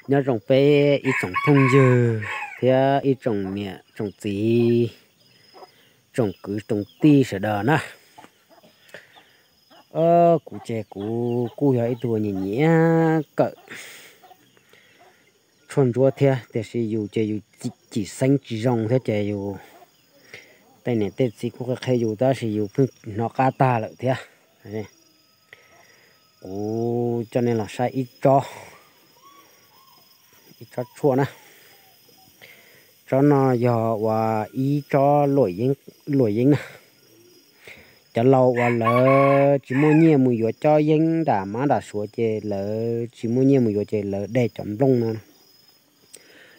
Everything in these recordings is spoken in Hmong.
Nyob zoo peb ib tsoom phooj ywg thiab ib tsoom niam tsoom txiv, tsoom kwv tsoom tij sawv daws na. Kuv ces kuv kuj yog ib tug nyiam nyiam kawm tshuaj ntsuab thiab, tiam sis yus ces yus cim xeeb tsis zoo thiab ces yus tej niam tej txiv kuj qhia qhia yus tab sis yus pheej hnov qab tag lawm thiab. Kuv coj nej los saib ib tsob, ib tsob tshuaj na. Tsob no yog uas ib tsob luam yeeb na. Cov laus uas lawv tsis muaj nyiaj mus yuav cob yeeb nram mab nram suav ces lawv tsis muaj nyiaj mus yuav ces lawv de cov nplooj no,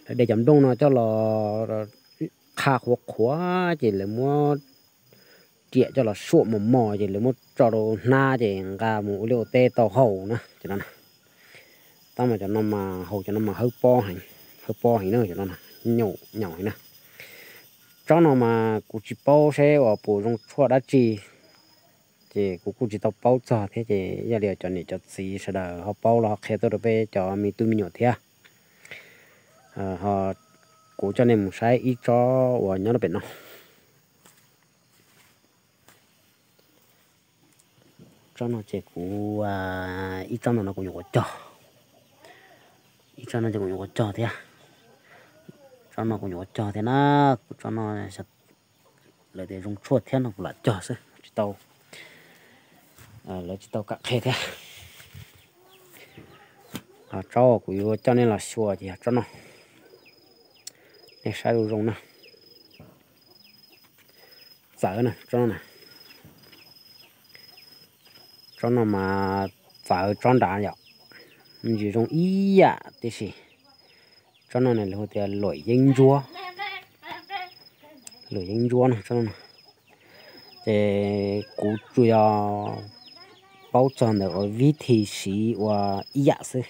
lawv de cov nplooj no coj los qha qhuav qhuav ces lawv muab riam coj los suam mos mos ces lawv muab tso rau hnab ces nqa mus ua liaj ua teb tau haus na cov no. Tab mas cov no mas haus cov no mas hawb pob heev, hawb pob heev na cov no, nyaum nyaum heev na. Tsob no mas kuv tsis paub seb uas puas zoo tshuaj dab tsi, ces kuv kuj tsis tau paub txog thiab ces yog li cov niam cov txiv sawv daws ho paub los ho qhia tuaj rau peb cov me tub me nyuam thiab. Kuv coj nej mus saib ib tsob uas nyob rau pem no. Tsob no ces kuv, ib tsob no no kuv nyuam qhuav cog, ib tsob no ces kuv nyuam qhuav cog thiab. Tsob no kuv nyuam qhuav cog thiab na, kuv tsob no lawv tias zoo tshuaj thiab no kuv lam cog xwb tsis tau, lawv tsis tau kam qhia thiab. Tsob uas kuv yuav coj nej los xyuas ces yog tsob no, nej saib zoo zoo na. Txawv na, tsob no na, tsob no mas txawv tsob nrad yom, me ntsis zoo ib yam tib si. Tsob no na lawv hu tias luam yeeb ntsuab, luam yeeb ntsuab na tsob no. Ces kuv tsuas yog paub txog ntawm ua vib thi siv ua ib yam xwb.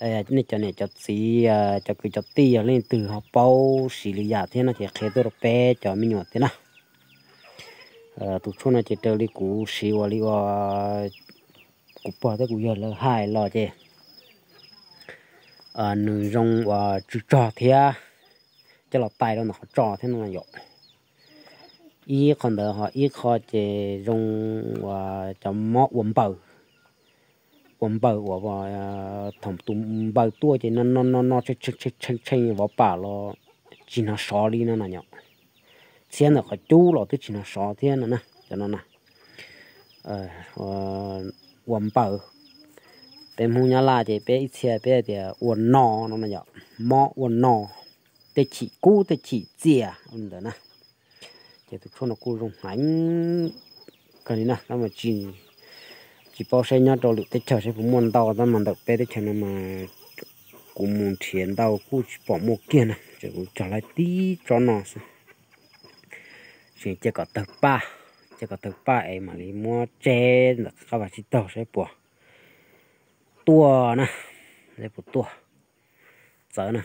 Nej cov niam cov txiv, cov kwv cov tij yog leej twg ho paub siv li yam thiab no ces qhia tuaj rau peb cov me nyuam thiab na. Tus tshuaj no ces raws li kuv siv ua li ua kuv pog thiab kuv yawg lawv hais los ces nws zoo uas tsw tsog thiab coj los tais rau ntawm qhov tso thiab no yom. Ib qho ntawd ho ib qho ces zoo uas cov mob ua npaws, ua npaws uas thaum tus npaws tuaj ces no no no no tshee tshee vov pam los tsis hnov sov li no na yom. Txhiab ntawm qhov cub los twb tsis hnov sov thiab no na, cov no na. Ua npaws, peb Hmoob Nyab Laj ces peb ib txhia peb tias ua no no na yom, mob ua no, tej chim kub tej chim txias ntawd na. Ces tus tshuaj no kuj zoo heev kawg li na, tab mas tsis, tsis paub seb nyob rau lwm teb chaws seb puas muaj ntau, tab mas ntawm peb teb chaws no mas kuv mus nrhiav ntau kuj tsis pom muaj kiag na, ces kuv cog laib tib tsob no xwb. Tseem cia kom tawg paj, cia kom tawg paj es mam li muab tseb ntawm qab vaj tsib taug saib puas tuaj na, saib puas tuaj. Txawv na,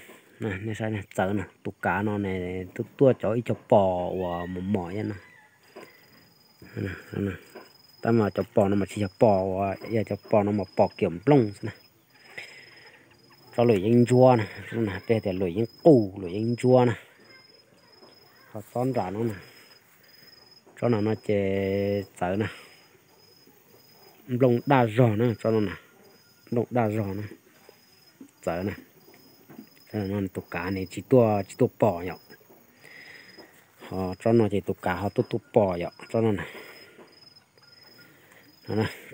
nej saib txawv na, tus kav no ne tuaj tuaj cov ib co pos uas mos mos ib yam no. Tab mas cov pos no mas tsis yog pos uas, yog cov pos no mas pos kiaum nplooj xwb na. Tsob luam yeeb ntsuab na, peb tias luam yeeb qus luam yeeb ntsuab na. Ho tsob nram no na, tsob no no ces txawv na, nplooj daj zog na, tsob no na, nplooj daj zog na, txawv na. Tus kav ne tsis tuaj, tsis tuaj pos yom. Ho tsob no ces tus kav ho tuaj tuaj pos yom, tsob no na.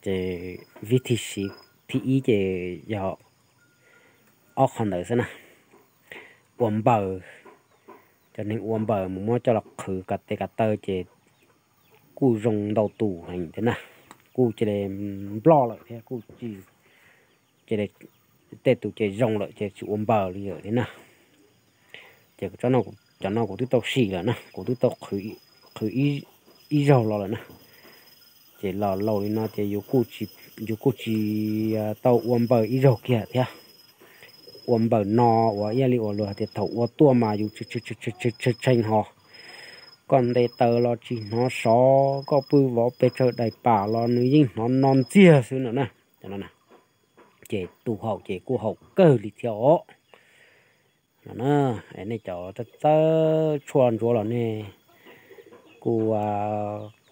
Ces vib thi siv thib ib ces yog ob qho ntawd xwb na. Ua npaws, cov neeg ua npaws mus muab coj los qhwv kav tes kav taw ces kuj zoo ntau tus heev thiab na, kuj cia li nploj lawm thiab kuj cia li, tej tus ces zoo lawm ces tsis ua npaws li lawm thiab na. Ces cov no kuv twb tau sim lawm na, kuv twb tau qhwv ib zaug los lawm na. Ces los laus li no ces yus kuj tsis tau ua npaws ib zaug kiag thiab. Ua npaws no uas ib yam li uas luag hais tias thaum ua tuaj mas yus tshee tshee ho, koj nte taws los tsis hnov sov, koj pw vov pes tsawg daim pam los nws yeej hnov no ntxiag xwb no na. ces tus haus ces kuj haum kawg li thiab os. No na, es nej cov txawj txawj tshuaj ntsuab los nej kuj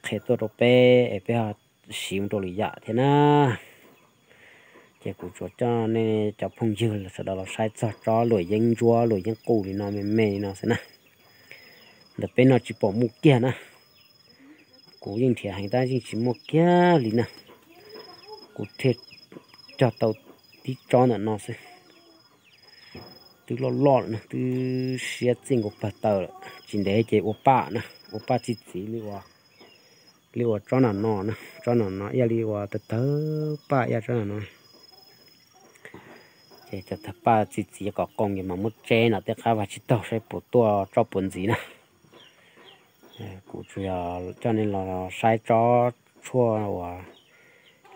qhia tuaj rau peb es peb ho siv mus rau lwm yam thiab na. Ces kuv tsuas coj nej cov phooj ywg sawv daws los saib txog tsob luam yeeb ntsuab luam yeeb qus li no me me li no xwb na. Ntawm peb no tsis pom muaj kiag na. Kuv yeej nrhiav heev tab yeej tsis muaj kiag li na. Kuv thiaj cog tau tib tsob ntawm no xwb. Twb loj loj lawm na, twb siab txij nkaus pag taw lawm, tsis ntev ces ua paj na, ua paj txi txiv li ua, li ua tsob no no na, tsob no no ib yam li ua tawg tawg paj ib yam tsob no no. Ces tawg tawg paj txi txiv kom qoo ces mam muab tseb no tej qab vaj tsib taug saib puas tuaj tsob puas ntxiv na. Kuv tsuas yog coj nej los saib tsob tshuaj uas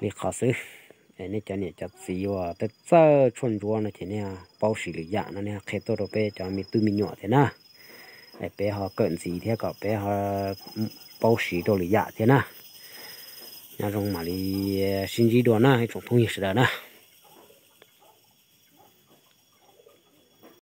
li qhov xwb. Es nej cov niam cov txiv uas txawj txawj tshuaj ntsuab no ces nej paub siv lwm yam no nej qhia tuaj rau peb cov me tub me nyuam thiab na. Es peb ho kawm ntxiv thiab kom peb ho paub siv rau lwm yam thiab na. Nyob zoo mam li sib ntsib dua na ib tsoom phooj ywg sawv daws na.